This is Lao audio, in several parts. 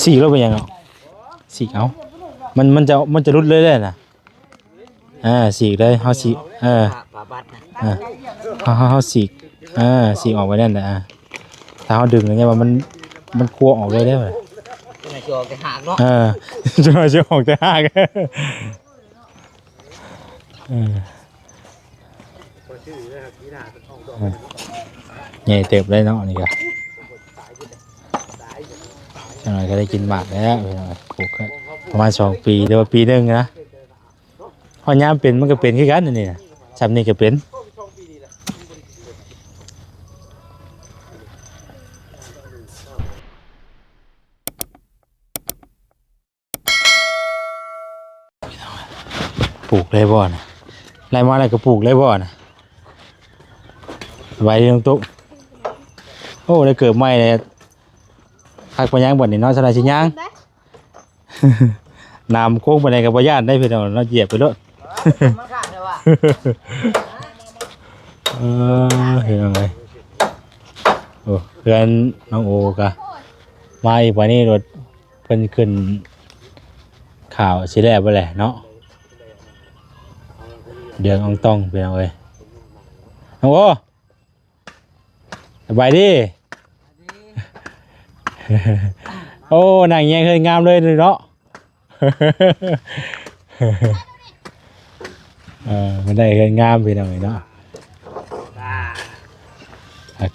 ສີກແລ້ວເປັນຫຍັງເນາະ? ສີກເອົາ ມັນ ມັນຈະ ມັນຈະຫຼຸດເລີຍເດ້ນະ. ອ່າ ສີກເລີຍ ເຮົາສີກ ເອີ ອ່າ ເຮົາ ເຮົາ ເຮົາສີກ ອ່າ ສີກອອກໄວ້ນັ້ນແຫຼະ. ອ່າ ຖ້າເຮົາດຶງແລ້ວ ມັນ ມັນຄົວອອກເລີຍເດ້. ເອີ ຈະໜ່ອຍຊິອອກແຕ່ຮາກ. ເອີ ໃຫຍ່ເຕີບໄດ້ເນາະ ອັນນີ້ກະ ຈັກໜ່ອຍກະໄດ້ກິນໝາກແລ້ວ. ປູກປະມານສອງປີ ຫຼືວ່າປີໜຶ່ງນະ. ຮອດຍາມເປັນມັນກະເປັນຄືກັນ ອັນນີ້ນະ ຊ່ຳນີ້ກະເປັນ. ປູກໄດ້ບໍ່ນະ? ໄລ່ມາແລ້ວກະປູກໄດ້ບໍ່ນະ? ສະບາຍດີນ້ອງຕຸກ. ໂອ້ ໄດ້ເກີບໃໝ່ແລ້ວ. ຄັກປານຫຍັງບັດນີ້ເນາະ ສະນາຊິຍ່າງ. ໜາມໂຄ້ງປານໃດກະບໍ່ຢ້ານໄດ໋ພີ່ນ້ອງເນາະ ຢຽບໄປໂລດ. ເອີ ພີ່ນ້ອງເອີຍ ໂອ້ ເພື່ອນນ້ອງໂອກະມາອີກບາດນີ້ໂລດ. ເພິ່ນຂຶ້ນຂາວຊິແລ້ວບໍ່ແຫຼະເນາະ ເດືອງອອງຕອງ ພີ່ນ້ອງເອີຍ. ນ້ອງໂອ ສະບາຍດີ. ໂອ້ ນັ່ງແຍງເຮືອນງາມເລີຍເນາະ. ເອີ ມັນໄດ້ເຮືອນງາມ ພີ່ນ້ອງເອີຍເນາະ.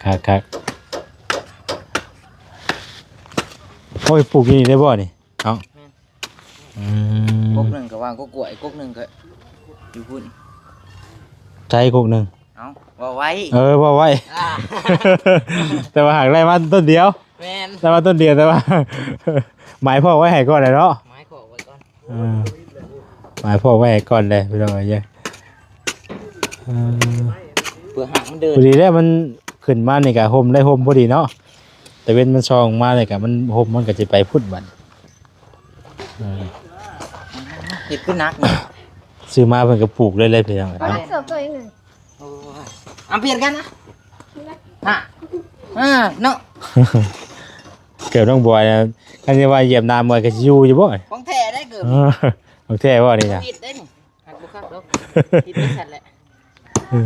ຄັກໆໆ. ໂອ້ຍ ປູກຢູ່ນີ້ໄດ້ບໍ່ນີ້? ເອົາ ແມ່ນ ອືມ ກົກໜຶ່ງກະວາງກົກກ້ວຍ ກົກໜຶ່ງກະຢູ່ພຸ້ນ ໃຈກົກໜຶ່ງ. ເອົ້າ ເວົ້າໄວ້ ເອີ ເວົ້າໄວ້ ອ່າ ແຕ່ວ່າຫາກໄດ້ມາຕົ້ນດຽວ. ແມ່ນ ໄດ້ມາຕົ້ນດຽວ ແຕ່ວ່າໝາຍພ້ອມໄວ້ໃຫ້ກ່ອນແຫຼະເນາະ ໝາຍພ້ອມໄວ້ກ່ອນ. ເອີ ໝາຍພ້ອມໄວ້ໃຫ້ກ່ອນແຫຼະ ພີ່ນ້ອງເອີຍ. ເອີ ເພື່ອຫາກມັນເດີນ ພໍດີແລ້ວ ມັນຂຶ້ນມານີ້ກະຮົ່ມ ໄດ້ຮົ່ມພໍດີເນາະ ຕາເວັນມັນສ່ອງມານີ້ກະມັນ ຮົ່ມມັນກະຊິໄປພຸ້ນບັດ. ເອີ ເຮັດຄືໜັກນີ້ ຊື້ມາເພິ່ນກະປູກເລີຍແຫຼະ ພີ່ນ້ອງເອີຍເນາະ. ໂອ້ຍ ອຳປ່ຽນກັນນະ ຮະ ເອີ ເນາະ. ເກີບນ້ອງບອຍນະ ຄັນຊິວ່າຢຽບໜາມາກະຊິຢູ່ຢູ່ບໍ່? ຂອງແທ້ໄດ໋ເກີບ ເອີ ຂອງແທ້ບໍ່ນີ້ນະ? ຜິດໄດ໋ນີ້ ຫັກບໍ່ຄັກດອກ ຜິດໄປຊັ້ນແຫຼະ. ເອີ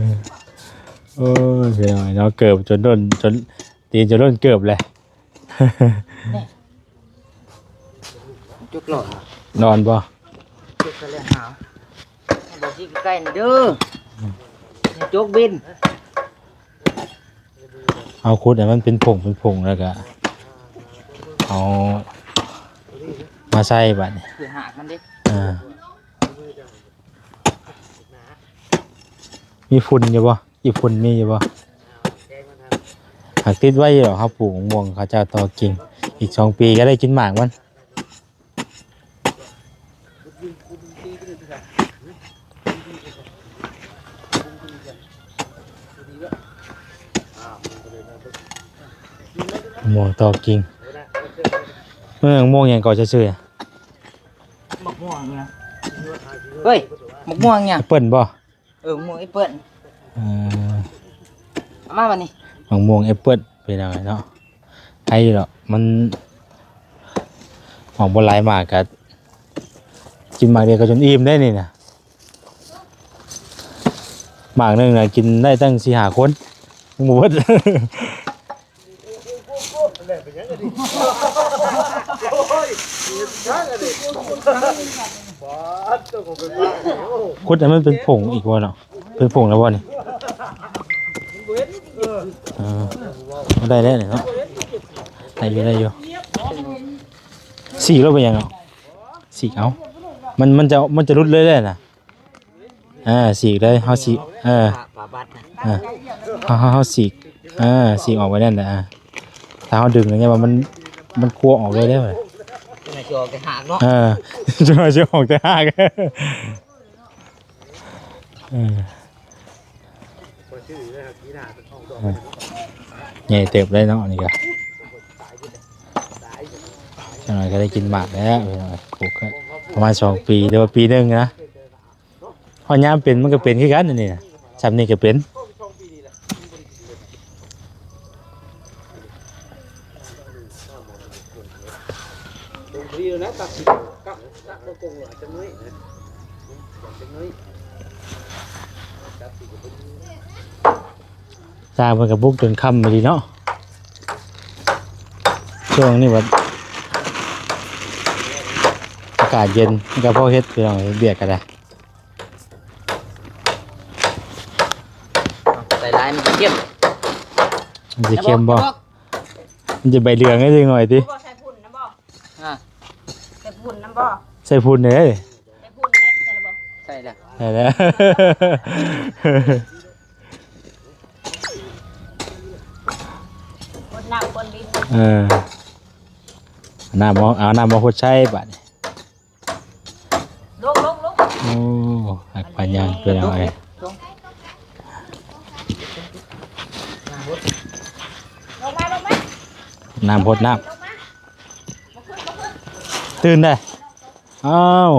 ໂອ້ຍ ພີ່ນ້ອງເນາະ ເກີບຈົນຫຼົ່ນ ຈົນ ຕີນຈົນຫຼົ່ນເກີບແຫຼະ. ຈຸກຫຼອນ ຫຼອນບໍ່? ຈຸກກະແລ່ນຫາ ບໍ່ຊິໃກ້ໆນີ້ເດີ ຈົກບິນ. ເຮົາຂຸດໃຫ້ມັນເປັນຜົງເປັນຜົງ ແລ້ວກະເອົາມາໃສ່ບາດນີ້ ຄືຫາກມັນເດ້. ອ່າ ມີຝຸ່ນຢູ່ບໍ່? ຂີ້ຝຸ່ນມີຢູ່ບໍ່? ຫາກຕິດໄວ້ຢູ່ດອກ ເຮົາປູກໝາກມ່ວງ ເຂົາເຈົ້າຕໍ່ກິ່ງ ອີກສອງປີກະໄດ້ກິນໝາກມັນ. ໝາກມ່ວງຕໍ່ກິ່ງ ເອີ ໝາກມ່ວງຫຍັງເກາະຊື່ໆ? ໝາກມ່ວງຫຍັງ? ເຮີ້ຍ ໝາກມ່ວງຫຍັງ? ແອັບເປິ້ນບໍ່? ເອີ ໝາກມ່ວງແອັບເປິ້ນ. ເອີ ເອົາມາບັດນີ້ ໝາກມ່ວງແອັບເປິ້ນ ພີ່ນ້ອງເອີຍເນາະ. ໃຫ້ຢູ່ດອກ ມັນອອກບໍ່ຫຼາຍໝາກກະກິນໝາກດຽວກະຈົນອີ່ມໄດ໋ນີ້ນະ. ໝາກໜຶ່ງນະກິນໄດ້ຕັ້ງສີ່ຫ້າຄົນ ຍັງບໍ່ເບິດ. ຂຸດໃຫ້ມັນເປັນຜົງອີກບໍ່ເນາະ? ເປັນຜົງແລ້ວບໍ່ນີ້? ເອີ ໄດ້ແລ້ວນີ້ເນາະ ໄດ້ຢູ່ ໄດ້ຢູ່. ສີກແລ້ວເປັນຫຍັງເນາະ? ສີກເອົາ ມັນ ມັນຈະ ມັນຈະຫຼຸດເລີຍເດ້ນະ. ອ່າ ສີກເລີຍ ເຮົາສີກ ເອີ ອ່າ ເຮົາ ເຮົາ ເຮົາສີກ ອ່າ ສີກອອກໄວ້ນັ້ນແຫຼະ. ອ່າ ຖ້າເຮົາດຶງແລ້ວ ມັນ ມັນຄົວອອກເລີຍເດ້. ຈະໜ່ອຍຊິອອກແຕ່ຮາກເນາະ ເອີ ຈະໜ່ອຍຊິອອກແຕ່ຮາກ. ເອີ ໃຫຍ່ເຕີບໄດ້ເນາະ ອັນນີ້ກະ ຈັກໜ່ອຍກະໄດ້ກິນໝາກແລ້ວ. ປູກປະມານສອງປີ ຫຼືວ່າປີໜຶ່ງນະ. ຮອດຍາມເປັນມັນກະເປັນຄືກັນ ອັນນີ້ນະ ຊ່ຳນີ້ກະເປັນ. ກົງພໍດີແລ້ວນະ ຕັກສິ ຕັກ ຕັກບໍ່ກົງຫຼາຍຈັກໜ້ອຍນະ ຈັກໜ້ອຍ ຕັກສິກໍບໍ່ດີ. ຊ່າງເພິ່ນກໍບຸກຈົນຄ່ຳອີ່ຫຼີເນາະ. ຊ່ວງນີ້ບັດອາກາດເຢັນ ມັນກໍພໍເຮັດ ພີ່ນ້ອງເອີຍ ວຽກກໍໄດ້. ໃສ່ຫຼາຍມັນຊິເຄັມ. ມັນຊິເຄັມບໍ່? ມັນຈະໃບເຫຼືອງໃຫ້ຈັກໜ້ອຍຕິ. ບໍ່ໃສ່ຝຸ່ນນຳບໍ່? ຮະ? ໃສ່ຝຸ່ນນຳບໍ່? ໃສ່ຝຸ່ນເດ້. ໃສ່ຝຸ່ນແຫຼະ ໃສ່ແລ້ວບໍ່? ໃສ່ແລ້ວ ໃສ່ແລ້ວ. ຄົນນ້ຳຄົນດິນ. ເອີ ນ້ຳ ເອົານ້ຳມາຫົດໃສ່ບາດນີ້. ລົງ ລົງ ລົງ. ໂອ້ ຮັກປານຫຍັງ ພີ່ນ້ອງເອີຍ. ລົງມາ ລົງມາ. ນ້ຳຫົດນ້ຳ. ຕື່ນເດ້. ອ້າວ.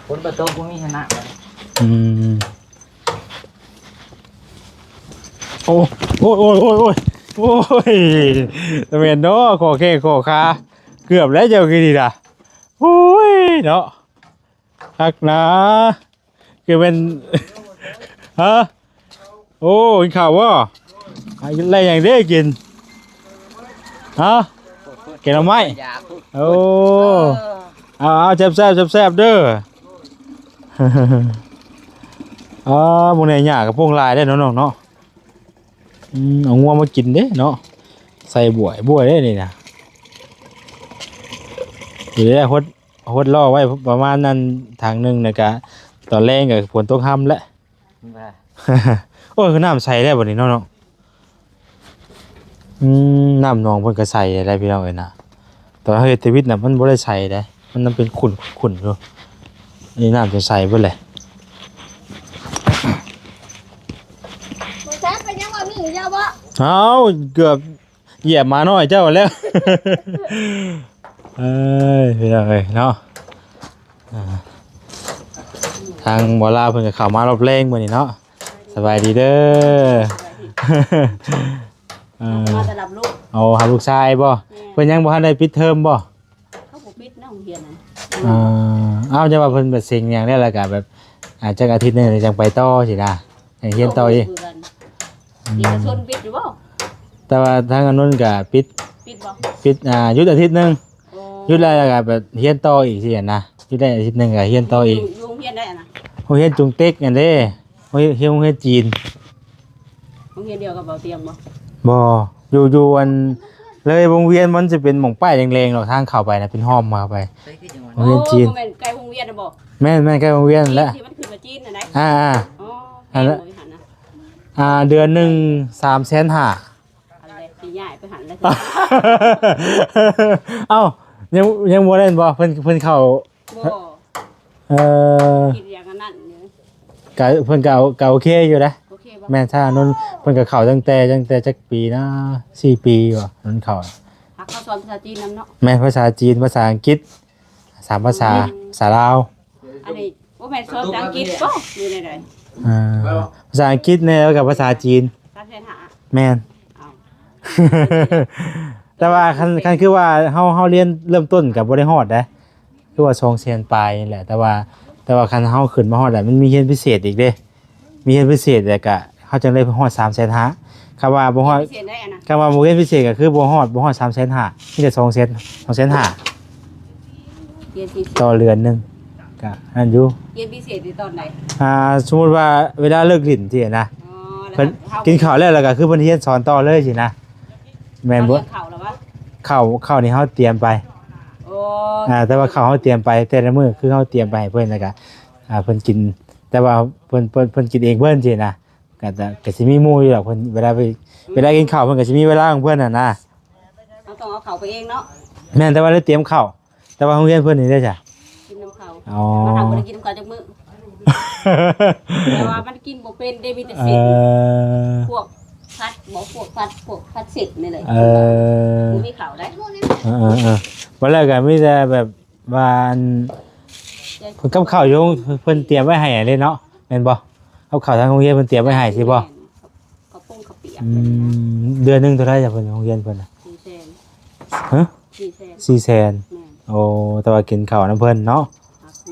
ຝົນບໍ່ຕົກ ບໍ່ມີໃຫ້ນ້ຳ. ອືມ. ໂອ້ ໂອ້ຍ ໂອ້ຍ ໂອ້ຍ ໂອ້ຍ ຕາແມ່ນເນາະ ຂໍ້ແຂ້ງຂໍ້ຂາ ເກືອບແລ້ວເຈົ້າ ຄືນີ້ນະ. ໂອ້ຍ ເນາະ ຄັກນະ ຄືແມ່ນ ຮະ? ໂອ້ ກິນເຂົ້າບໍ່? ໄດ້ຫຍັງເດ້ກິນ? ຮະ? ແກງໜໍ່ໄມ້. ໂອ້ ເອົາໆ ແຊບໆ ແຊບໆ ເດີ. ອາ ມື້ນີ້ຫຍ້າກໍໂພງຫຼາຍເດ້ເນາະ ນ້ອງເນາະ. ອືມ ເອົາງົວມາກິນເດ້ເນາະ ໃສ່ບວຍ ບວຍເດ້ນີ້ນະ. ເດີ ຫົດ ຫົດລໍ້ໄວ້ປະມານນັ້ນຖັງໜຶ່ງ ແລ້ວກະຕອນແລງກໍຝົນຕົກຮຳແຫຼະ. ໂອ້ຍ ຄືນ້ຳໃສແທ້ບັດນີ້ເນາະ ເນາະ. ອືມ ນ້ຳໜອງເພິ່ນກໍໃສໄດ໋ພີ່ນ້ອງເອີຍນະ. ຕອນເຮົາເຮັດທະວິດນະ ມັນບໍ່ໄດ້ໃສໃດ໋ ມັນຍັງເປັນຂຸ່ນໆຢູ່. ອັນນີ້ນ້ຳຈະໃສເບິດແຫຼະ. ບໍ່ແຊບເປັນຫຍັງວ່າມີຢູ່ຍາວບໍ່? ອ້າວ ເກືອບ ຢຽບໝານ້ອຍເຈົ້າແລ້ວ. ເອີຍ ພີ່ນ້ອງເອີຍເນາະ. ອ່າ ທາງໝໍລາວເພິ່ນກໍເຂົ້າມາລອບແລງມື້ນີ້ເນາະ. ສະບາຍດີເດີ. ເອີ ມາແຕ່ຮັບລູກ. ໂອ້ ຮັບລູກຊາຍບໍ່? ແມ່ນ. ເພິ່ນຍັງບໍ່ທັນໄດ້ປິດເທີມບໍ່? ເຂົາບໍ່ປິດນະ ໂຮງຮຽນນັ້ນ. ອ່າ ເອົ້າ ຈະວ່າເພິ່ນແບບເສັງຫຍັງແລ້ວ ແລ້ວກໍແບບ ອາ ຈັກອາທິດໜຶ່ງຈັ່ງໄປຕໍ່ຊີ້ນະ ຍັງຮຽນຕໍ່ອີກ. ເອົາ ເອີກະຊົນປິດຢູ່ບໍ່? ແຕ່ວ່າທາງອັນນັ້ນກະປິດ. ປິດບໍ່? ປິດ ອ່າ ຢຸດອາທິດໜຶ່ງ. ໂອ້ ຢຸດແລ້ວ ແລ້ວກະແບບຮຽນຕໍ່ອີກຊີ້ນະ. ຢຸດໄດ້ອາທິດໜຶ່ງກະຮຽນຕໍ່ອີກ. ຢູ່ ຢູ່ໂຮງຮຽນໃດຫັ້ນນະ? ໂຮງຮຽນຈຸງເຕັກຫັ້ນເດ້. ໂຮງຮຽນ ໂຮງຮຽນຈີນ. ໂຮງຮຽນດຽວກັບເບົາຕຽງບໍ່? ບໍ່ ຢູ່ ຢູ່ອັນ ເລີຍວົງວຽນ ມັນຈະເປັນໝ່ອງປ້າຍແດງໆ ດອກ ທາງເຂົ້າໄປນະ ເປັນຮ່ອມເຂົ້າໄປ. ໂຮງຮຽນຈີນ. ໂອ້ ບໍ່ແມ່ນໃກ້ວົງວຽນນະບໍ່? ແມ່ນໆ ໃກ້ວົງວຽນແຫຼະ. ທີ່ມັນຂຶ້ນມາຈີນຫັ້ນໃດ໋. ອ່າໆ ໂອ້ ແພງບໍ່ຫັ້ນນະ? ອ່າ ເດືອນໜຶ່ງສາມແສນຫ້າ. ອັນໃດ໋ ຊິຍ້າຍໄປຫັ້ນແລ້ວ. ເອົ້າ ຍັງ ຍັງບໍ່ໄດ້ບໍ່? ເພິ່ນ ເພິ່ນເຂົ້າ ບໍ່ ເອີ ຄິດຢ່າງອັນນັ້ນຢູ່. ກະ ເພິ່ນກະເອົາ ກະໂອເຄຢູ່ເດ້. ໂອເຄບໍ່? ແມ່ນ ຊານນ ເພິ່ນກະເຂົ້າຕັ້ງແຕ່ ຕັ້ງແຕ່ຈັກປີນະ ສີ່ປີບໍ່ ນນເຂົ້າ. ຫາກເຂົາສອນພາສາຈີນນຳເນາະ. ແມ່ນ ພາສາຈີນ ພາສາອັງກິດ ສາມພາສາ. ອືມ ພາສາລາວ. ອັນນີ້ບໍ່ແມ່ນສອນພາສາອັງກິດບໍ່ ຫຼືແນວໃດ? ອ່າ ພາສາອັງກິດແດ່ ແລ້ວກະພາສາຈີນ. ສາມແສນຫ້າ. ແມ່ນ. ເອົ້າ ແຕ່ວ່າຄັນ ຄັນຄືວ່າເຮົາ ເຮົາຮຽນເລີ່ມຕົ້ນກໍບໍ່ໄດ້ຮອດໃດ໋ ຄືວ່າສອງແສນປາຍນີ້ແຫຼະ. ແຕ່ວ່າ ແຕ່ວ່າຄັນເຮົາຂຶ້ນມາຮອດແລ້ວ ມັນມີຮຽນພິເສດອີກເດ້ ມີຮຽນພິເສດ ແລ້ວກະເຮົາຈຶ່ງໄດ້ຮອດສາມແສນຫ້າ. ຄຳວ່າບໍ່ຮອດ ຮຽນພິເສດໄດ້ອັນນະ? ຄຳວ່າບໍ່ຮຽນພິເສດກໍຄືບໍ່ຮອດ ບໍ່ຮອດສາມແສນຫ້າ ມີແຕ່ສອງແສນ ສອງແສນຫ້າ. ຮຽນພິເສດ ຕໍ່ເດືອນໜຶ່ງ ກະນັ້ນຢູ່. ຮຽນພິເສດນີ້ຕອນໃດ? ອ່າ ສົມມຸດວ່າເວລາເລີກຫຼິ້ນຊີ້ນະ. ອໍ ເພິ່ນກິນເຂົ້າແລ້ວ ແລ້ວກະຄືເພິ່ນຮຽນສອນຕໍ່ເລີຍຊີ້ນະ. ແມ່ນບໍ່? ເຂົ້າແລ້ວວະ? ເຂົ້າ ເຂົ້ານີ້ເຮົາຕຽມໄປ. ອໍ ອ່າ ແຕ່ວ່າເຂົ້າເຮົາຕຽມໄປ ແຕ່ລະມື້ຄືເຮົາຕຽມໄປໃຫ້ເພິ່ນ ແລ້ວກະ ອ່າ ເພິ່ນກິນ ແຕ່ວ່າເພິ່ນ ເພິ່ນ ເພິ່ນກິນເອງເພິ່ນຊີ້ນະ. ກະ ກະຊິມີໝູ່ຢູ່ດອກ ເພິ່ນເວລາໄປ ເວລາກິນເຂົ້າເພິ່ນກະຊິມີເວລາຂອງເພິ່ນຫັ້ນນະ. ເຮົາຕ້ອງເອົາເຂົ້າໄປເອງເນາະ. ແມ່ນ ແຕ່ວ່າໄດ້ຕຽມເຂົ້າ. ແຕ່ວ່າໂຮງຮຽນເພິ່ນນີ້ເດ້ຈ້ະ? ກິນນຳເຂົາ. ອໍ ມັນຫາບໍ່ໄດ້ກິນນຳເຂົາຈັກມື້. ແຕ່ວ່າມັນກິນບໍ່ເປັນເດ້ ມີແຕ່ເສັ້ນ. ເອີ ພວກຜັດບໍ່ ພວກຜັດ ພວກຜັດເສັ້ນນີ້ແຫຼະ. ເອີ ບໍ່ມີເຂົ້າໄດ໋. ເອີໆໆ ບໍ່ແລ້ວກະມີແຕ່ແບບວ່າອັນ ເພິ່ນກັບເຂົ້າຢູ່ ເພິ່ນຕຽມໄວ້ໃຫ້ເດ້ເນາະ ແມ່ນບໍ່? ກັບເຂົ້າທາງໂຮງຮຽນເພິ່ນຕຽມໄວ້ໃຫ້ຊີ້ບໍ່? ແມ່ນ ເຂົ້າ ເຂົ້າປຸ້ງເຂົ້າປຽກ ອືມ ເພິ່ນນະ ເດືອນໜຶ່ງເທົ່າໃດລະເພິ່ນໂຮງຮຽນເພິ່ນນະ? ສີ່ແສນ ຮະ? ສີ່ແສນ ສີ່ແສນ ແມ່ນ ໂອ້ ແຕ່ວ່າກິນເຂົ້ານຳເພິ່ນເນາະ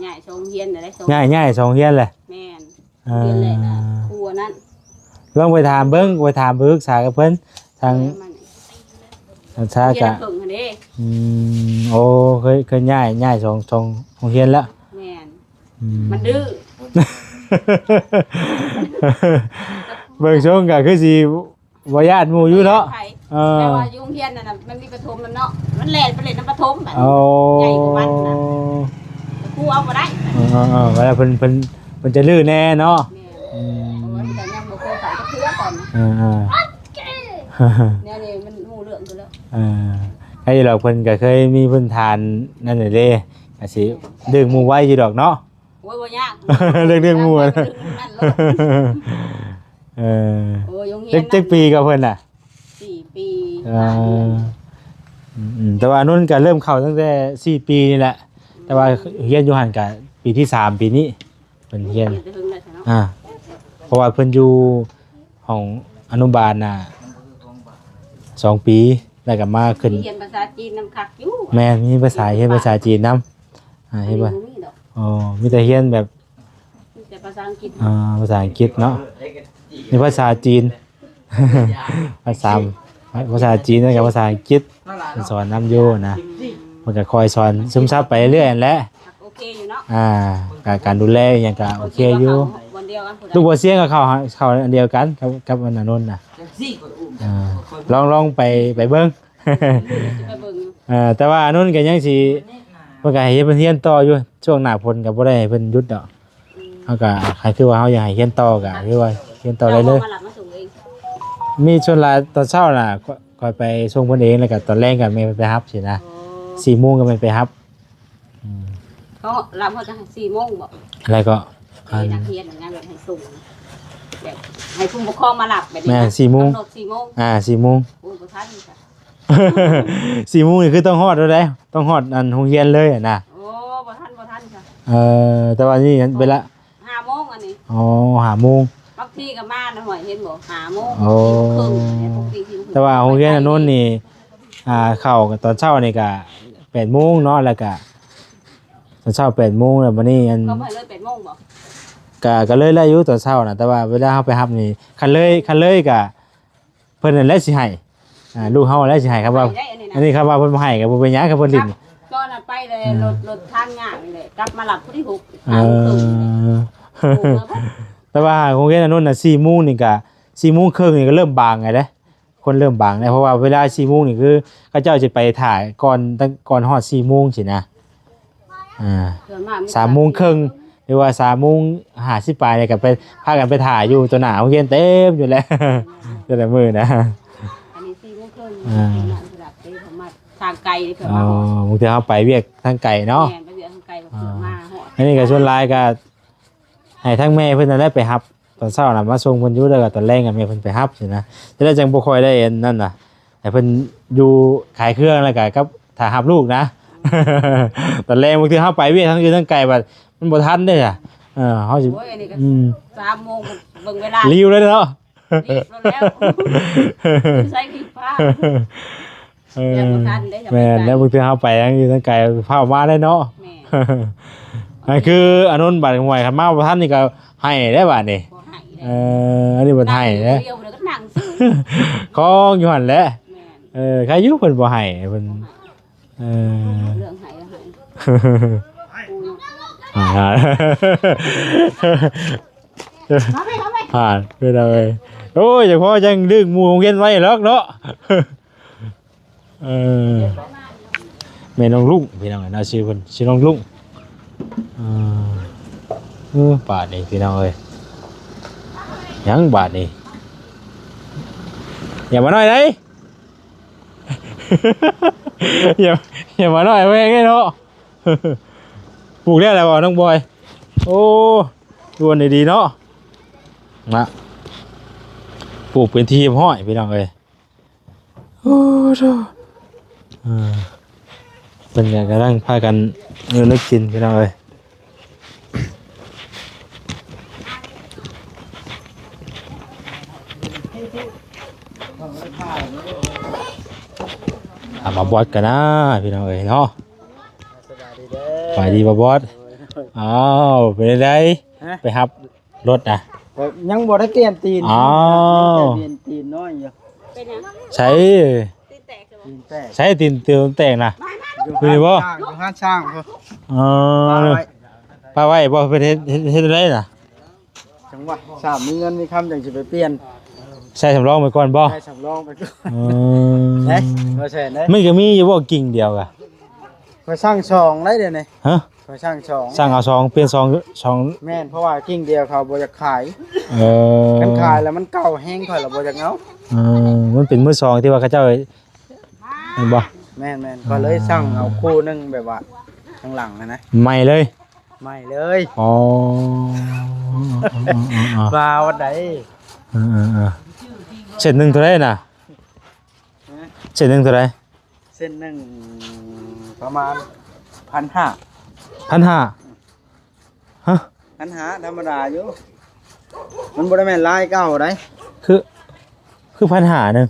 ຍ້າຍສອງໂຮງຮຽນແລ້ວ ຍ້າຍ ຍ້າຍສອງໂຮງຮຽນແຫຼະ ແມ່ນ ອ່າ ເດືອນແລກນະ ຄູອັນນັ້ນ ລອງໄປຖາມເບິ່ງ ໄປຖາມໄປປຶກສາກັບເພິ່ນ ທາງ ເອີ ມັນ ທາງຊາກະ ໂຮງຮຽນເພິ່ນຫັ້ນເດ້ ອືມ ໂອ້ ເຄີຍ ເຄີຍຍ້າຍ ຍ້າຍສອງ ສອງໂຮງຮຽນແລ້ວ ແມ່ນ ອືມ ມັນດື້ ເບິ່ງຊົງກະຄືຊິ ບໍ່ຢ້ານໝູ່ຢູ່ເນາະ ເອີ ແຕ່ວ່າຢູ່ໂຮງຮຽນນັ້ນນະ ມັນມີປະຖົມນຳເນາະ ມັນແລ່ນໄປເຫຼັ້ນນຳປະຖົມ ໂອ້ ໃຫຍ່ກວ່າມັນນະ ຄູເອົາບໍ່ໄດ້ ເອີໆ ເວລາເພິ່ນ ເພິ່ນ ເພິ່ນຈະດື້ແດ່ເນາະ ແມ່ນ ອືມ ເພາະວ່າມັນກໍຍັງບໍ່ເຄີຍໄປຈັກເທື່ອຕອນ ເອີໆ ແນວນີ້ມັນຮູ້ເລື່ອງຢູ່ແລ້ວ ເອີ ໃຜດອກ ເພິ່ນກໍເຄີຍມີພື້ນຖານນັ້ນແຫຼະເດ້ ກໍຊິດຶງໝູ່ໄວຢູ່ດອກເນາະ. ໂອ້ຍ ບໍ່ຍາກ ເລື່ອງ ເລື່ອງໝູ່ ເລື່ອງນັ້ນໂລດ ເອີ ໂອ້ຍ ໂຮງຮຽນ ຈັກ ຈັກປີກໍເພິ່ນນະ? ສີ່ປີ ອ່າ ຫ້າເດືອນ ອືມໆ ແຕ່ວ່າອານົນກໍເລີ່ມເຂົ້າຕັ້ງແຕ່ສີ່ປີນີ້ແຫຼະ ແຕ່ວ່າຮຽນຢູ່ຫັ້ນກໍປີທີສາມ ປີນີ້ເພິ່ນຮຽນ ຮຽນແຕ່ເຖິງແລ້ວຊະເນາະ ອ່າ ເພາະວ່າເພິ່ນຢູ່ຫ້ອງອະນຸບານນະສອງປີ ແລ້ວກໍມາຂຶ້ນ ຮຽນພາສາຈີນນຳຄັກຢູ່ ແມ່ນ ມີພາສາ ຮຽນພາສາຈີນນຳ ອ່າ ເຫັນບໍ່? ບໍ່ມີດອກ ອໍ ມີແຕ່ຮຽນແບບ ມີແຕ່ພາສາອັງກິດ ອ່າ ພາສາອັງກິດເນາະ ມີພາສາຈີນ ພາສາ ພາສາຈີນ ແລ້ວກໍພາສາອັງກິດ ເພິ່ນສອນນຳຢູ່ນະ ອືມ ເພິ່ນກໍຄອຍສອນຊຶມຊັບໄປເລື້ອຍຫັ້ນແຫຼະ ໂອເຄຢູ່ເນາະ ອ່າ ການ ການດູແລອີ່ຫຍັງກໍໂອເຄຢູ່ ລູກບໍ່ສຽງກໍເຂົ້າ ເຂົ້າອັນດຽວກັນກັບ ກັບອັນນະນົນນະ ອ່າ ລອງ ລອງໄປ ໄປເບິ່ງ ຊິໄປເບິ່ງຢູ່ ເອີ ແຕ່ວ່າອານົນກໍຍັງຊິ ເພິ່ນກໍໃຫ້ເພິ່ນຮຽນຕໍ່ຢູ່ ຊ່ວງໜ້າຝົນກໍບໍ່ໄດ້ໃຫ້ເພິ່ນຢຸດດອກ ອືມ ເຮົາກໍ ຄັນຄືວ່າເຮົາຢາກໃຫ້ຮຽນຕໍ່ກໍຄືວ່າຮຽນຕໍ່ໄດ້ເລີຍ ເຈົ້າເອົາມາຮັບມາສົ່ງເອງ ມີສ່ວນຫຼາຍຕອນເຊົ້ານະ ຂ້ອຍ ຂ້ອຍໄປສົ່ງເພິ່ນເອງ ແລ້ວກໍຕອນແລງກໍແມ່ເພິ່ນໄປຮັບຊີ້ນະ ອໍ ສີ່ໂມງກໍແມ່ໄປຮັບ ອືມ ເຂົາຮັບເຮົາຈະໃຫ້ສີ່ໂມງບໍ? ແລ້ວກໍ ໃຫ້ນັກຮຽນນະ ແບບໃຫ້ຜູ້ປົກຄອງມາຮັບແບບນີ້ນະ ແມ່ນ ສີ່ໂມງ ກຳນົດສີ່ໂມງ ອ່າ ສີ່ໂມງ ໂອ້ຍ ບໍ່ທັນ ສີ່ໂມງນີ້ຄືຕ້ອງຮອດແລ້ວເດ້ ຕ້ອງຮອດອັນໂຮງຮຽນເລີຍຫັ້ນນະ ໂອ້ ບໍ່ທັນ ບໍ່ທັນຄ່ະ ເອີ ແຕ່ວ່ານີ້ເວລາ ຫ້າໂມງອັນນີ້ ອໍ ຫ້າໂມງ ບາງທີກໍມານະ ຫ້ອຍ ເຫັນບໍ່ ຫ້າໂມງ ໂອ້ ສີ່ໂມງເຄິ່ງ ແຕ່ວ່າໂຮງຮຽນອານົນນີ້ ອ່າ ເຂົ້າຕອນເຊົ້ານີ້ກໍແປດໂມງເນາະ ແລ້ວກໍຕອນເຊົ້າແປດໂມງ ແລ້ວບັດນີ້ອັນ ເຂົ້າໄປເລີຍແປດໂມງບໍ? ກໍ ກໍເລີຍໄດ້ຢູ່ຕອນເຊົ້ານະ ແຕ່ວ່າເວລາເຮົາໄປຮັບນີ້ ຄັນເລີຍ ຄັນເລີຍກໍ ເພິ່ນນັ້ນແຫຼະຊິໃຫ້ ອ່າ ລູກເຮົາແຫຼະຊິໃຫ້ ຄັນວ່າ ໄດ້ອັນນີ້ນະ ອັນນີ້ຄັນວ່າເພິ່ນບໍ່ໃຫ້ກໍບໍ່ເປັນຫຍັງ ຄັນເພິ່ນຫຼິ້ນ ຕອນນັ້ນໄປແລ້ວ ອ່າ ລົດ ລົດທາງຍາກນີ້ແຫຼະ ກັບມາຮັບຜູ້ທີຫົກ ເອີ ທາງເຄິ່ງນີ້ແຫຼະ ໂອ້ ແລ້ວ ແຕ່ວ່າໂຮງຮຽນອານົນນະ ສີ່ໂມງນີ້ກໍ ສີ່ໂມງເຄິ່ງນີ້ກໍເລີ່ມບາງແລ້ວເດ້ ຄົນເລີ່ມບາງແລ້ວ ເພາະວ່າເວລາສີ່ໂມງນີ້ຄືເຂົາເຈົ້າຊິໄປຖ້າກ່ອນ ຕັ້ງ ກ່ອນຮອດສີ່ໂມງຊີ້ນະ ອ່າ ສາມໂມງເຄິ່ງ ຫຼືວ່າສາມໂມງຫ້າສິບປາຍນີ້ກໍໄປ ພາກັນໄປຖ້າຢູ່ຕໍ່ໜ້າໂຮງຮຽນເຕັມຢູ່ແຫຼະ ແຕ່ລະມື້ນະ ອັນນີ້ສີ່ໂມງເຄິ່ງ ອ່າ ທາງໄກເພິ່ນມາຮອດ ອໍ ບາງເທື່ອເຮົາໄປວຽກທາງໄກເນາະ ແມ່ນ ໄປວຽກທາງໄກ ອ່າ ເພິ່ນມາຮອດ ອັນນີ້ກໍສ່ວນຫຼາຍກໍໃຫ້ທາງແມ່ເພິ່ນນັ້ນແຫຼະໄປຮັບ ຕອນເຊົ້ານະມາສົ່ງເພິ່ນຢູ່ ແລ້ວກໍຕອນແລງກໍແມ່ເພິ່ນໄປຮັບຊີ້ນະ ຈະໄດ້ຈັ່ງບໍ່ຄ່ອຍໄດ້ອັນນັ້ນນະ ໃຫ້ເພິ່ນຢູ່ຂາຍເຄື່ອງ ແລ້ວກໍກັບຖ້າຮັບລູກນະ ຕອນແລງບາງເທື່ອເຮົາໄປວຽກທາງອື່ນທາງໄກ ບັດມັນບໍ່ທັນເດ້ ເອີ ເຮົາຊິ ໂອ້ຍ ອັນນີ້ກໍ ອືມ ສາມໂມງ ເບິ່ງເວລາ ລິວເລີຍເນາະ ລີບແລ້ວ ໃສ່ລີບຟ້າ ເອີ ແມ່ນ ແລ້ວບາງເທື່ອເຮົາໄປທາງອື່ນທາງໄກ ຟ້າວມາໄດ້ເນາະ ແມ່ນ ອັນຄືອານົນ ບາດຫ້ວຍ ຄັນມາບໍ່ທັນນີ້ກໍໃຫ້ໄດ້ບາດນີ້ ບໍ່ໃຫ້ ເອີ ອັນນີ້ບໍ່ໃຫ້ເດ້ ນັ່ງຢູ່ຄົນດຽວ ແລ້ວກໍນັ່ງຊື່ ຄອງຢູ່ຫັ້ນແຫຼະ ແມ່ນ ເອີ ໃຄຢູ່ເພິ່ນບໍ່ໃຫ້ ເພິ່ນ ບໍ່ໃຫ້ ເອີ ເລື່ອງໃຫ້ ໃຫ້ ອ່າ ມາໄປ ມາໄປ ຜ່ານ ເປັນເອົາເອີຍ ໂອ້ຍ ຢ່າພໍຈັ່ງດຶງໝູ່ໂຮງຮຽນໄວ້ດອກເນາະ ເອີ ແມ່ນ້ອງລຸງ ພີ່ນ້ອງເອີຍເນາະ ຊື່ເພິ່ນ ຊື່ນ້ອງລຸງ ເອີ ເອີ ບາດນີ້ພີ່ນ້ອງເອີຍ ຫຍັງບາດນີ້ ຢ່າມານ້ອຍໄດ ຢ່າ ຢ່າມານ້ອຍແຮງເດ້ເນາະ ປູກແລ້ວແຫຼະບໍ່ນ້ອງບອຍ ໂອ້ ລວນດີໆເນາະ ນະ ປູກເປັນທີ່ຮຽບຮ້ອຍ ພີ່ນ້ອງເອີຍ ໂອ້ໂທ ອ່າ ເພິ່ນກໍກຳລັງພາກັນຢູ່ແນວກິນ ພີ່ນ້ອງເອີຍ ເ ຖາມມາບອດກັນນະ ພີ່ນ້ອງເອີຍເນາະ. ສະບາຍດີເດີ ສະບາຍດີບໍ່ບອດ. ໂດຍ ອ້າວ ເປັນຈັ່ງໃດ? ຮະ? ໄປຮັບລົດນະ? ຍັງບໍ່ໄດ້ປ່ຽນຕີນ. ອ້າວ ຍັງແຕ່ປ່ຽນຕີນນ້ອຍຢູ່. ເປັນຫຍັງ? ໃສ? ຕີນແຕກ ຕີນແຕກ. ໃສ ຕີນ ຕີນແຕກນະ? ຢູ່ ຢູ່ນີ້ບໍ່? ຢູ່ຮ້ານຊ່າງພຸ້ນ. ເອີ ປະໄວ້ ປະໄວ້ບໍ່? ເພິ່ນເຮັດ ເຮັດ ເຮັດແນວໃດນະ? ຈັ່ງຫວະ ຖ້າມີເງິນມີຄຳຈັ່ງຊິໄປປ່ຽນ. ໃສ່ສຳລອງໄປກ່ອນບໍ່? ໃສ່ສຳລອງໄປກ່ອນ. ເອີ ເດ້ ບໍ່ແຊນເດ້. ມັນກໍມີຢູ່ບໍ່ກິ່ງດຽວກະ? ຂ້ອຍສັ່ງສອງໄດ້ດຽວນີ້. ຮະ? ຂ້ອຍສັ່ງສອງ ສັ່ງເອົາສອງ ປ່ຽນສອງ ສອງ. ແມ່ນ ເພາະວ່າກິ່ງດຽວເຂົາບໍ່ຢາກຂາຍ. ເອີ ຄັນຂາຍແລ້ວມັນເກົ່າແຮງ ຂ້ອຍລະບໍ່ຢາກເອົາ. ເອີ ມັນເປັນມືສອງທີ່ວ່າເຂົາເຈົ້າ ແມ່ນບໍ່? ແມ່ນໆ ຂ້ອຍເລີຍສັ່ງເອົາຄູ່ໜຶ່ງແບບວ່າຂ້າງຫຼັງຫັ້ນນະ ໃໝ່ເລີຍ. ໃໝ່ເລີຍ. ອໍ ວ່າວັນໃດ? ເອີໆໆ ເສັ້ນໜຶ່ງເທົ່າໃດນະ? ຮະ? ເສັ້ນໜຶ່ງເທົ່າໃດ? ເສັ້ນໜຶ່ງປະມານພັນຫ້າ. ພັນຫ້າ? ຮະ? ພັນຫ້າ ທຳມະດາຢູ່ ມັນບໍ່ໄດ້ແມ່ນລາຍເກົ່າໃດ. ຄື ຄືພັນຫ້າໜຶ່ງ?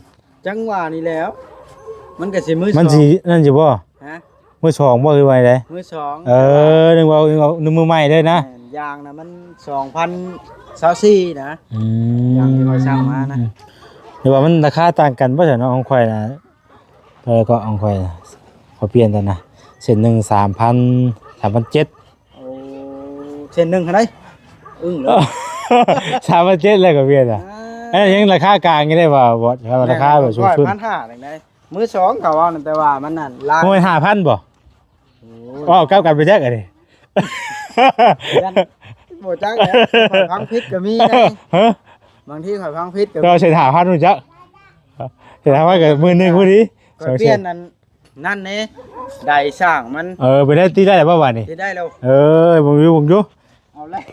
ຈັ່ງຫວະນີ້ແຫຼ້ວ ມັນກໍຊິມື ມັນຊິນັ້ນຢູ່ບໍ່? ຮະ? ມືສອງບໍ່ ຫຼືວ່າໃດ? ມືສອງ. ເອີ ແຕ່ວ່າ ນຶກວ່າ ນຶກວ່າ ນຶກມືໃໝ່ເລີຍນະ. ແມ່ນ ຢາງນະມັນສອງພັນຊາວສີ່ນະ. ອືມ ຢາງທີ່ຂ້ອຍສັ່ງມານະ. ອືມ ຫຼືວ່າມັນລາຄາຕ່າງກັນບໍ່ຊັ້ນເນາະ? ຂອງຂ້ອຍນະ ເອີ ກໍຂອງຂ້ອຍນະ ຂ້ອຍປ່ຽນຕອນນະ ເສັ້ນໜຶ່ງສາມພັນ ສາມພັນເຈັດ. ໂອ້ ເສັ້ນໜຶ່ງເທົ່າໃດ? ອຶ້ງເລີຍ. ສາມພັນເຈັດແລ້ວກໍປ່ຽນນະ. ອ່າ ອັນນັ້ນຍັງລາຄາກາງຢູ່ເດ້ວ່າ ບໍ່ ລາຄາແບບສູງສຸດ ພັນຫ້າຈັ່ງໃດ. ມືສອງກໍເວົ້ານັ້ນ ແຕ່ວ່າມັນນັ້ນລາຍ ບໍ່ແມ່ນຫ້າພັນບໍ່? ໂອ້ຍ ເວົ້າກັບກັນໄປຈັກອັນນີ້ ຢ້ານບໍ່ຈັກແຫຼະ ຂ້ອຍຟັງຜິດກໍມີໄດ໋. ຮະ? ບາງທີຂ້ອຍຟັງຜິດກໍມີ. ເຈົ້າເສັ້ນຫ້າພັນບໍ່ຈັກ ເສັ້ນຫ້າພັນກໍໝື່ນໜຶ່ງພໍດີ. ຂ້ອຍປ່ຽນອັນນັ້ນເດ້ ໄດສ້າງມັນ. ເອີ ໄປໄດ້ ຕິດໄດ້ແລ້ວບໍ່ບາດນີ້? ຕິດໄດ້ແລ້ວ. ເອີ ເບິ່ງຢູ່ ເບິ່ງຢູ່. ເອົາແລ້ວ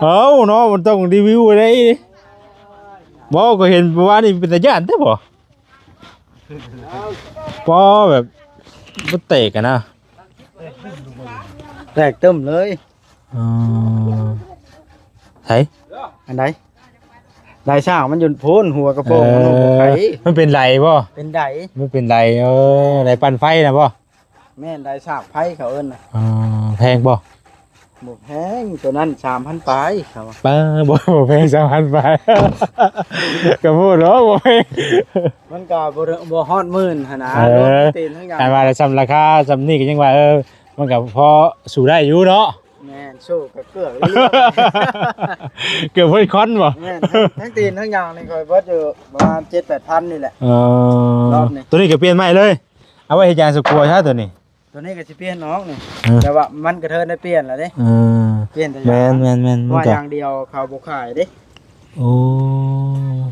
ເອົ້າເນາະ ມັນຕ້ອງຣີວິວໄດ໋. ບໍ່ ກໍເຫັນເມື່ອວານນີ້ເປັນຕາຢ້ານແທ້ບໍ່? ປໍ ແບບ ມັນແຕກຫັ້ນນະ ແຕກຕຶ້ມເລີຍ. ອໍ ໃສ? ອັນໃດ? ໄດສາກມັນຢູ່ພຸ້ນ ຫົວກະໂປງມັນ ເອີ ບໍ່ໄຂ. ມັນເປັນໄດບໍ່? ເປັນໄດ. ມັນເປັນໄດ ເອີ ໄດປັ່ນໄຟນະບໍ່? ແມ່ນ ໄດສາກໄຟເຂົາເອີ້ນນະ. ອໍ ແພງບໍ່? ບໍ່ແພງ ໂຕນັ້ນສາມພັນປາຍເຂົາວ່າ. ປ້າ ບໍ່ ບໍ່ແພງ ສາມພັນປາຍ ກະໂພດເນາະ ບໍ່ແພງ. ມັນກະບໍ່ ບໍ່ຮອດໝື່ນຫັ້ນນະ. ເອີ ລົດຕີນທັງຢ່າງ ຄັນວ່າສ່ຳລາຄາສ່ຳນີ້ກໍຍັງວ່າ ເອີ ມັນກໍພໍສູ້ໄດ້ຢູ່ເນາະ. ແມ່ນ ສູ້ກໍເກືອບເລື້ອຍໆ ເກືອບເບິດຄອນບໍ່? ແມ່ນ ທັງ ທັງຕີນທັງຫຍັງນີ້ຂ້ອຍເບິດຢູ່ປະມານເຈັດແປດພັນນີ້ແຫຼະ. ເອີ ໂຕນີ້ກໍປ່ຽນໃໝ່ເລີຍ ເອົາໄວ້ເຮັດຫຍັງສະກົວຊະໂຕນີ້? ໂຕນີ້ກໍຊິປ່ຽນອອກນີ້ ເອີ ແຕ່ວ່າມັນກະເທີນໄດ້ປ່ຽນແລ້ວເດ້. ເອີ ປ່ຽນແຕ່ ແມ່ນໆໆ ເພາະວ່າຢ່າງດຽວເຂົາບໍ່ຂາຍເດ້. ໂອ້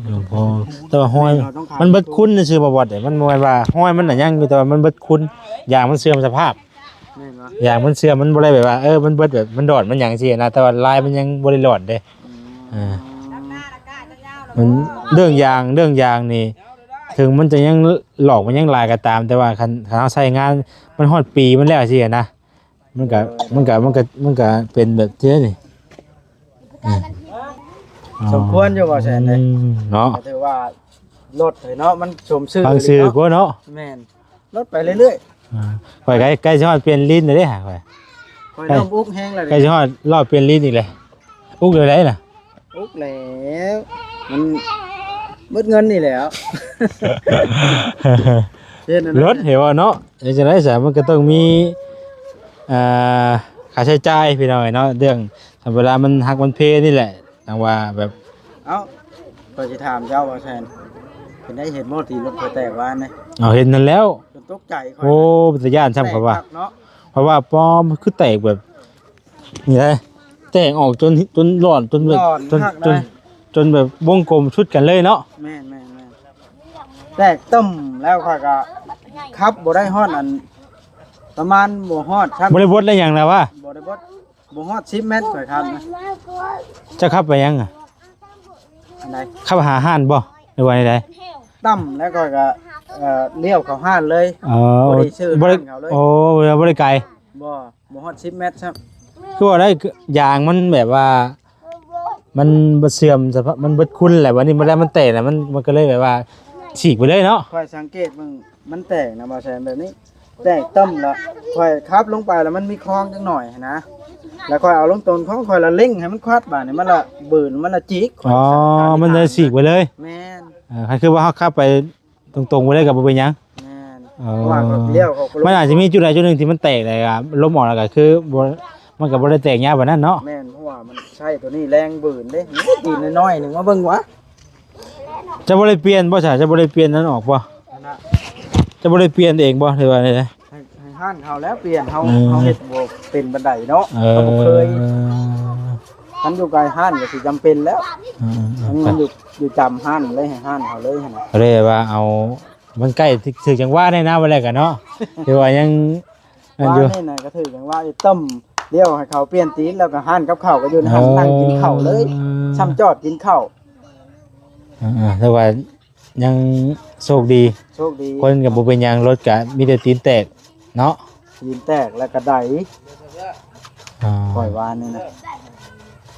ຫຼວງພໍ່ ແຕ່ວ່າຮອຍ ແມ່ນ ເຮົາຕ້ອງຂາຍ ມັນເບິດຄຸນຊື່ບໍ່ບອດເດ້ ມັນບໍ່ແມ່ນວ່າຮອຍມັນນະຍັງຢູ່ ແຕ່ວ່າມັນເບິດຄຸນ ຢາງມັນເສື່ອມສະພາບ. ແມ່ນບໍ່? ຢາງມັນເສື່ອມ ມັນບໍ່ໄດ້ແບບວ່າ ເອີ ມັນເບິດແບບ ມັນດອດ ມັນຫຍັງຊີ້ນະ ແຕ່ວ່າລາຍມັນຍັງບໍ່ໄດ້ຫຼອດເດ້. ອືມ ເອີ ມັນ ເລື່ອງຢາງ ເລື່ອງຢາງນີ້ ເຖິງມັນຈະຍັງ ຫຼອກມັນຍັງຫຼາຍກໍຕາມ ແຕ່ວ່າຄັນ ຄັນເຮົາໃຊ້ງານ ມັນຮອດປີມັນແລ້ວຊີ້ນະ ມັນກະ ມັນກະ ມັນກະ ມັນກະເປັນແບບທີ່ນີ້. ອືມ ສົມຄວນຢູ່ບໍ່ແສນເດ້ ອືມ ເນາະ ກໍຖືວ່າລົດເນາະ ມັນສົມຊື່ ຟັງຊື່ກວ່າເນາະ. ແມ່ນ ລົດໄປເລື້ອຍໆ. ອ່າ ຂ້ອຍໃກ້ ໃກ້ຊິຮອດປ່ຽນລີນແລ້ວເດ້ ຂ້ອຍ ຂ້ອຍເລີ່ມອຸກແຮງແລ້ວ ໃກ້ຊິຮອດຮອບປ່ຽນລີນອີກແລ້ວ. ອຸກແນວໃດນະ? ອຸກແລ້ວ ມັນເບິດເງິນນີ້ແຫຼ້ວ ເຮັດແນວນັ້ນ ລົດເຫັນບໍ່ເນາະ. ເຮັດຈັ່ງໃດຊະ ມັນກໍຕ້ອງມີ ອ່າ ຄ່າໃຊ້ຈ່າຍພີ່ນ້ອງເອີຍເນາະ. ເລື່ອງ ເວລາມັນຫັກມັນເພນີ້ແຫຼະ ຈັ່ງວ່າແບບ ເອົ້າ ຂ້ອຍຊິຖາມເຈົ້າວ່າແຊນ ເປັນໄດ້ເຫັນບໍ່ທີ່ລົດຂ້ອຍແຕກວານນີ້? ເອົາ ເຫັນນັ້ນແລ້ວ ຈົນຕົກໃຈຂ້ອຍ. ໂອ້ ເປັນຕາຢ້ານຊ້ຳ ຂ້ອຍວ່າ ແຕກຄັກເນາະ ເພາະວ່າປ້ອມຄືແຕກແບບ ນີ້ໄດ໋ ແຕກອອກຈົນ ຈົນຫຼອນ ຈົນແບບ ຫຼອນ ຈົນ ຄັກນະ ຈົນ ຈົນແບບວົງກົມຊຸດກັນເລີຍເນາະ. ແມ່ນໆໆ ແຕກຕຶ້ມແລ້ວ ຂ້ອຍກໍຂັບບໍ່ໄດ້ຮອດອັນ ປະມານບໍ່ຮອດຊ້ຳ ບໍ່ໄດ້ບົດໄດ້ຫຍັງນະວະ ບໍ່ໄດ້ບົດ ບໍ່ຮອດສິບແມັດ ຂ້ອຍຂັບນະ. ເຈົ້າຂັບໄປຫຍັງອະ? ອັນໃດ? ຂັບຫາຮ້ານບໍ່ ຫຼືວ່າໃດ? ຕ່ຳແລ້ວຂ້ອຍກໍ ເອີ ລ້ຽວເຂົ້າຮ້ານເລີຍ. ເອີ ບໍ່ໄດ້ຊື້ຮ້ານເຂົາເລີຍ. ໂອ້ ບໍ່ໄດ້ໄກ ບໍ່ ບໍ່ຮອດສິບແມັດຊ້ຳ. ຄືວ່າໄດ້ ຢາງມັນແບບວ່າ ມັນບໍ່ເຊື່ອມສະພາບ ມັນເບິດຄຸນແຫຼະ ບັດນີ້ ບັດໃດມັນແຕກແລ້ວ ມັນ ມັນກໍເລີຍແບບວ່າສີກໄປເລີຍເນາະ. ຂ້ອຍສັງເກດເບິ່ງ ມັນແຕກນະ ບໍ່ແຊນ ແບບນີ້ ແຕກຕ່ຳລະ ຂ້ອຍຂັບລົງໄປລະ ມັນມີຄອງຈັກໜ້ອຍຫັ້ນນະ ລະຂ້ອຍເອົາລົງຕົ້ນຂອງຂ້ອຍລະເລັ່ງໃຫ້ມັນຄວັດ ບາດນີ້ມັນລະບືນ ມັນລະຈີກ. ອໍ ມັນລະສີກໄປເລີຍ. ແມ່ນ. ເອີ ຄັນຄືວ່າເຮົາຂັບໄປ ຕົງໆໄປເລີຍກໍບໍ່ເປັນຫຍັງ. ແມ່ນ. ອໍ ເພາະວ່າເຂົາລ້ຽວ ເຂົາກໍລົງ ມັນອາດຈະມີຈຸດໃດຈຸດໜຶ່ງທີ່ມັນແຕກ ແລ້ວກໍລົມອອກ ແລ້ວກໍຄືບໍ່ ມັນກໍບໍ່ໄດ້ແຕກຍາວປານນັ້ນເນາະ. ແມ່ນ. ເພາະວ່າມັນໃຊ້ໂຕນີ້ແຮງບືນເດ້ ຕີນນ້ອຍໆໜຶ່ງ ມາເບິ່ງຫວາ. ເຈົ້າບໍ່ໄດ້ປ່ຽນບໍ່ຊະ? ເຈົ້າບໍ່ໄດ້ປ່ຽນນັ້ນອອກບໍ່? ອັນນະ ເຈົ້າບໍ່ໄດ້ປ່ຽນເອງບໍ່ ຫຼືວ່າໃດ? ໃຫ້ ໃຫ້ຮ້ານເຂົາແລ້ວປ່ຽນ ເຮົາ ເອີ ເຮົາເຮັດບໍ່ເປັນປານໃດເນາະ. ເອີ ເຮົາບໍ່ເຄີຍ. ຄັນຢູ່ໃກ້ຮ້ານກໍຊິຈຳເປັນແລ້ວ. ເອີໆໆ ອັນນີ້ມັນຢູ່ ຢູ່ຈຳຮ້ານເລີຍ ໃຫ້ຮ້ານເຂົາເລີຍຫັ້ນນະ. ກໍເລີຍວ່າເອົາ ມັນໃກ້ຖືກຈັງຫວະແດ່ນະ ວ່າແລ້ວກັນເນາະ. ຖືວ່າຍັງນັ້ນຢູ່ ວ່ານີ້ນະ ກໍຖືກຈັງຫວະຢູ່ ຕົ້ມ ລ້ຽວໃຫ້ເຂົາປ່ຽນຕີນ ແລ້ວກໍຮ້ານກັບເຂົ້າກໍຢູ່ໃນຫັ້ນ ເອີ ນັ່ງກິນເຂົ້າເລີຍ ຊ່ຳຈອດກິນເຂົ້າ. ເອີໆ ແຕ່ວ່າ ຍັງໂຊກດີ ໂຊກດີ ຄົນກໍບໍ່ເປັນຫຍັງ ລົດກໍມີແຕ່ຕີນແຕກເນາະ. ຕີນແຕກແລ້ວກໍໄດ. ອໍ ຂ້ອຍວ່ານີ້ນະ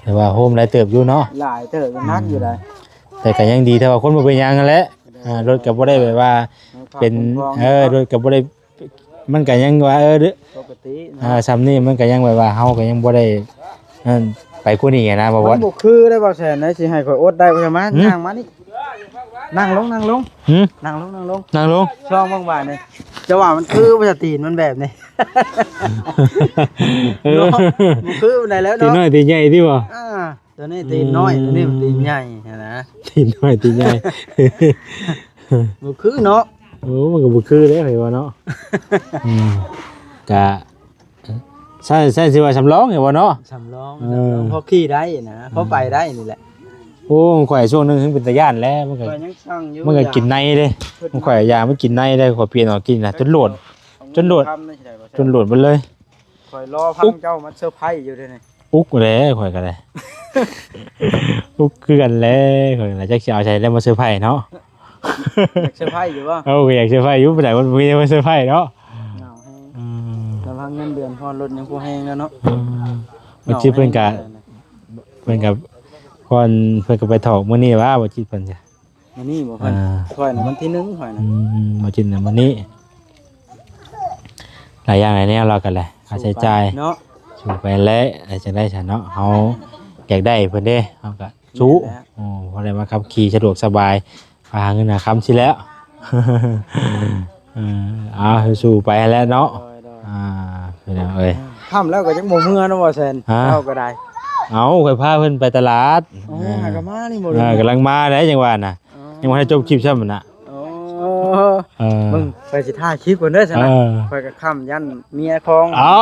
ແຕ່ວ່າໂຮມຫຼາຍເຕີບຢູ່ເນາະ. ຫຼາຍເຕີບ ໜັກຢູ່ໃດ. ແຕ່ກໍຍັງດີ ແຕ່ວ່າຄົນບໍ່ເປັນຫຍັງຫັ້ນແຫຼະ. ອ່າ ລົດກໍບໍ່ໄດ້ແບບວ່າເປັນ ເອີ ລົດກໍບໍ່ໄດ້ ມັນກໍຍັງວ່າ ເອີ ປົກກະຕິເນາະ. ອ່າ ຊ່ຳນີ້ມັນກໍຍັງແບບວ່າ ເຮົາກໍຍັງບໍ່ໄດ້ນັ້ນໄປກວ່ານີ້ນະ ບໍ່ ມັນບໍ່ຄືເດ້ ບໍ່ແຊນ ໄດ້ ຊິໃຫ້ຂ້ອຍອົດໄດ້ບໍ່? ມາ ຫືມ ຍ່າງມານີ້ ນັ່ງລົງ ນັ່ງລົງ ຫືມ ນັ່ງລົງ ນັ່ງລົງ ນັ່ງລົງ ຊ່ອງເບິ່ງບາດນີ້ ຈະວ່າມັນຄືບໍ່ ຕີນມັນແບບນີ້ ເອີ ເນາະ ບໍ່ຄືປານໃດແລ້ວເນາະ ຕີນນ້ອຍຕີນໃຫຍ່ຕິບໍ່? ອ່າ ຕົວນີ້ຕີນນ້ອຍ ອືມ ຕົວນີ້ມັນຕີນໃຫຍ່ຫັ້ນນະ ຕີນນ້ອຍຕີນໃຫຍ່ ບໍ່ຄືເນາະ. ໂອ້ ມັນກໍບໍ່ຄືເດ້ ຂ້ອຍວ່າເນາະ. ອືມ ກະ ໃຊ້ ໃຊ້ ຊິວ່າສຳລອງແມ່ນບໍ່ເນາະ? ສຳລອງ ເອີ ສຳລອງ ພໍຂີ່ໄດ້ນະ ພໍໄປໄດ້ນີ້ແຫຼະ. ໂອ້ ຂ້ອຍຊ່ວງໜຶ່ງເປັນຕາຢ້ານແຫຼະ ມັນກໍ ຂ້ອຍຍັງສັ່ງຢູ່ ມັນກໍກິນໃນເດ້ ຂ້ອຍຢາມັນກິນໃນເດ້ ຂ້ອຍປ່ຽນອອກກິນນະ ຈົນໂຫຼດ ຈົນໂຫຼດ ຈົນໂຫຼດໝົດເລີຍ. ຂ້ອຍລໍຟັງເຈົ້າມາເຊີໄພຢູ່ເດ້ນີ້ ອຸກແຫຼະ ຂ້ອຍກໍໄດ້ ອຸກຄືກັນແຫຼະ ຂ້ອຍກໍໄດ້ ຈັກຊິເອົາໃສແລ້ວມາເຊີໄພເນາະ. ຢາກເຊີໄພຢູ່ບໍ່? ເອີ ກໍຢາກເຊີໄພຢູ່ ບໍ່ໄດ້ມັນມີແນວມາເຊີໄພເນາະ. ເຫງົາແຮງ ອືມ ລະວັງເງິນເດືອນຮອດລົດຍັງບໍ່ແຮງແລ້ວເນາະ. ອືມ ເຫງົາແຮງ ເພິ່ນກໍ ເພິ່ນກໍ ກ່ອນເພິ່ນກໍໄປຖອກມື້ນີ້ວ່າ ບໍ່ຈິດເພິ່ນ ມື້ນີ້ບໍ່ ເພິ່ນ ອ່າ ຂ້ອຍນະ ວັນທີໜຶ່ງ ຂ້ອຍນະ ອືມ ບໍ່ຈິດນະ ມື້ນີ້ ຫຼາຍຢ່າງຫຼາຍແນວ ລາວກໍແຫຼະ ຄ່າໃຊ້ຈ່າຍ ເນາະ ສູ້ໄປແຫຼະ ແລ້ວຈັ່ງໃດຊັ້ນເນາະ ເຮົາຢາກໄດ້ເພິ່ນເດ້ ເຮົາກໍສູ້ ແມ່ນແຫຼະ ໂອ້ ພໍໄດ້ມາຂັບຂີ່ສະດວກສະບາຍ ຫາເງິນຫາຄຳຊີ້ແຫຼະ. ເອີ ເອົາ ສູ້ໄປຫັ້ນແຫຼະເນາະ. ໂດຍໆ ອ່າ ພີ່ນ້ອງເອີຍ ຄ່ຳແລ້ວກໍຍັງບໍ່ເມືອເນາະ ບໍ່ແຊນ ຮະ ເຈົ້າກໍໄດ້. ເອົາ ຂ້ອຍພາເພິ່ນໄປຕະຫຼາດ ໂອ້ ເອີ ຫາກໍມານີ້ບໍ່ ເອີ ກຳລັງມາໄດ໋ ຈັ່ງວ່ານະ ອໍ ຍັງບໍ່ທັນຈົບຄລິບຊ້ຳນະ. ໂອ້ ເອີ ເບິ່ງ ຂ້ອຍຊິຖ່າຍຄລິບກ່ອນເດີຊັ້ນນະ ເອີ ຂ້ອຍກໍຄ້ຳຢ້ານເມຍຄອງ. ອໍ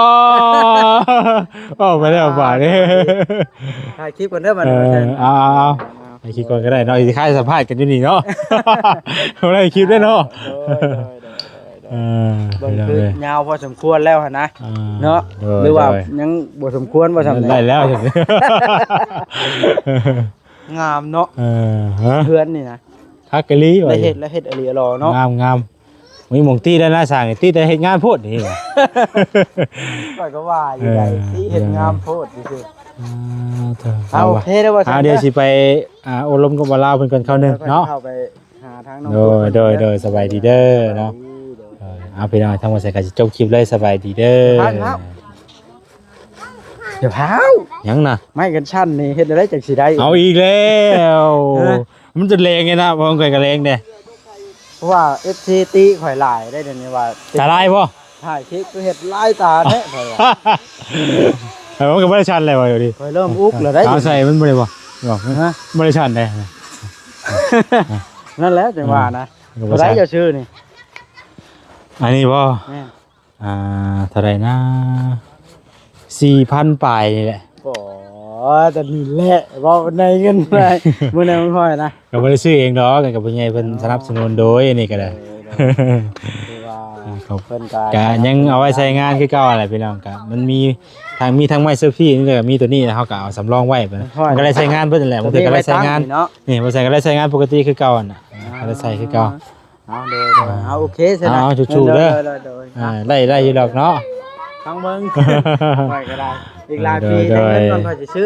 ເວົ້າໄປແລ້ວບາດນີ້ ຖ່າຍຄລິບກ່ອນເດີບາດນີ້ ເອີ ເອົາໆໆ ຖ່າຍຄລິບກ່ອນກໍໄດ້ເນາະ ຊິຄ້າຍສຳພາດກັນຢູ່ນີ້ເນາະ ບໍ່ໄດ້ຄລິບເດ້ເນາະ. ໂດຍໆ ເອີ ເບິ່ງຄືຍາວພໍສົມຄວນແລ້ວຫັ້ນນະ ອ່າ ເນາະ ໂດຍໆ ຫຼືວ່າຍັງບໍ່ສົມຄວນບໍ່ສ່ຳໃດ ໄດ້ແລ້ວ ງາມເນາະ. ເອີ ຮະ ເຮືອນນີ້ນະ ຄັກອີ່ຫຼີ ໄດ້ເຮັດ ແລ້ວເຮັດອີ່ຫຼີຫຼໍເນາະ ງາມໆ ມີໝ່ອງຕິແລ້ວນະ ສ້າງຕິ ແຕ່ເຮັດງາມໂພດນີ້ ຂ້ອຍກໍວ່າຢູ່ໃດ໋ ເອີ ຕິເຮັດງາມໂພດຊື່ໆ. ອ່າ ເອົາ ໂອເຄເດີ ວ່າຊັ້ນ ດຽວຊິໄປ ອ່າ ໂອ້ລົມກັບບ່າວລາວເພິ່ນກ່ອນຄາວໜຶ່ງເນາະ ເຂົ້າໄປ ຫາທາງນ້ອງ ໂດຍ ໂດຍ ໂດຍ ສະບາຍດີເດີເນາະ. ເອີ ເອົາ ພີ່ນ້ອງ ທາງບໍ່ໃສກໍຊິຈົບຄລິບເລີຍ ສະບາຍດີເດີ. ຢ່າພ້າວ ຫຍັງນະ ໄມ້ກັນສັ່ນນີ້ເຮັດແນວໃດຈັ່ງຊິໄດ້? ເອົາອີກແລ້ວ ຮະ ມັນຈະແລງໄງນະ ຂອງຂ້ອຍກໍແລງເດ້ ເພາະວ່າເອັຟຊີຕິຂ້ອຍຫຼາຍໄດ໋ ດຽວນີ້ວ່າ ຕາລາຍບໍ່? ຖ່າຍຄລິບຄືເຮັດຫຼາຍຕາແທ້ ຂ້ອຍວ່າ. ເອີ ມັນກໍບໍ່ໄດ້ສັ່ນແລ້ວວ່າຢູ່ດີ ຂ້ອຍເລີ່ມອຸກແລ້ວໄດ໋ ເອົາໃສ່ມັນບໍ່ໄດ້ບໍ່? ຮະ ບໍ່ໄດ້ສັ່ນເດ້. ນັ້ນແຫຼະຈັ່ງວ່ານະ ບໍ່ໄດ້ ເຈົ້າຊື້ນີ້ ອັນນີ້ບໍ່? ແມ່ນ ອ່າ ເທົ່າໃດນະ ສີ່ພັນປາຍນີ້ແຫຼະ. ໂອ້ ຕອນນີ້ແຫຼະ ເວົ້າໃນເງິນໄປ ມື້ນັ້ນມັນພໍນະ ກໍບໍ່ໄດ້ຊື້ເອງດອກ ກໍຜູ້ໃຫຍ່ເພິ່ນສະໜັບສະໜູນໂດຍ ອັນນີ້ກໍໄດ້ ເອີ ໂດຍ ຖືວ່າ ອ່າ ຂອບ ເພິ່ນກໍ ກໍຍັງເອົາໄວ້ໃຊ້ງານຄືເກົ່າຫັ້ນແຫຼະພີ່ນ້ອງ. ກໍມັນມີທັງ ມີທັງໄມ້ເຊີຟີ່ນີ້ ແລ້ວກໍມີຕົວນີ້ ເຮົາກໍເອົາສຳລອງໄວ້ ມັນກໍໄດ້ໃຊ້ງານເບິດຫັ້ນແຫຼະ ບາງເທື່ອກໍໄດ້ໃຊ້ງານ ນີ້ ບໍ່ໃສ່ກໍໄດ້ໃຊ້ງານປົກກະຕິຄືເກົ່າຫັ້ນນະ ອ່າ ກໍໄດ້ໃຊ້ຄືເກົ່າ. ເອົາ ໂດຍໆ ເອົາ ໂອເຄຊັ້ນນະ ເອົາ ສູ້ໆເດີ ໂດຍໆ ອ່າ ໄດ້ ໄດ້ຢູ່ດອກເນາະ ຟັງເບິ່ງ ຂ້ອຍກໍໄດ້ ອີກຫຼາຍປີ ໄດ້ເງິນກ່ອນຂ້ອຍຊິຊື້.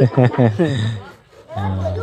ເອີ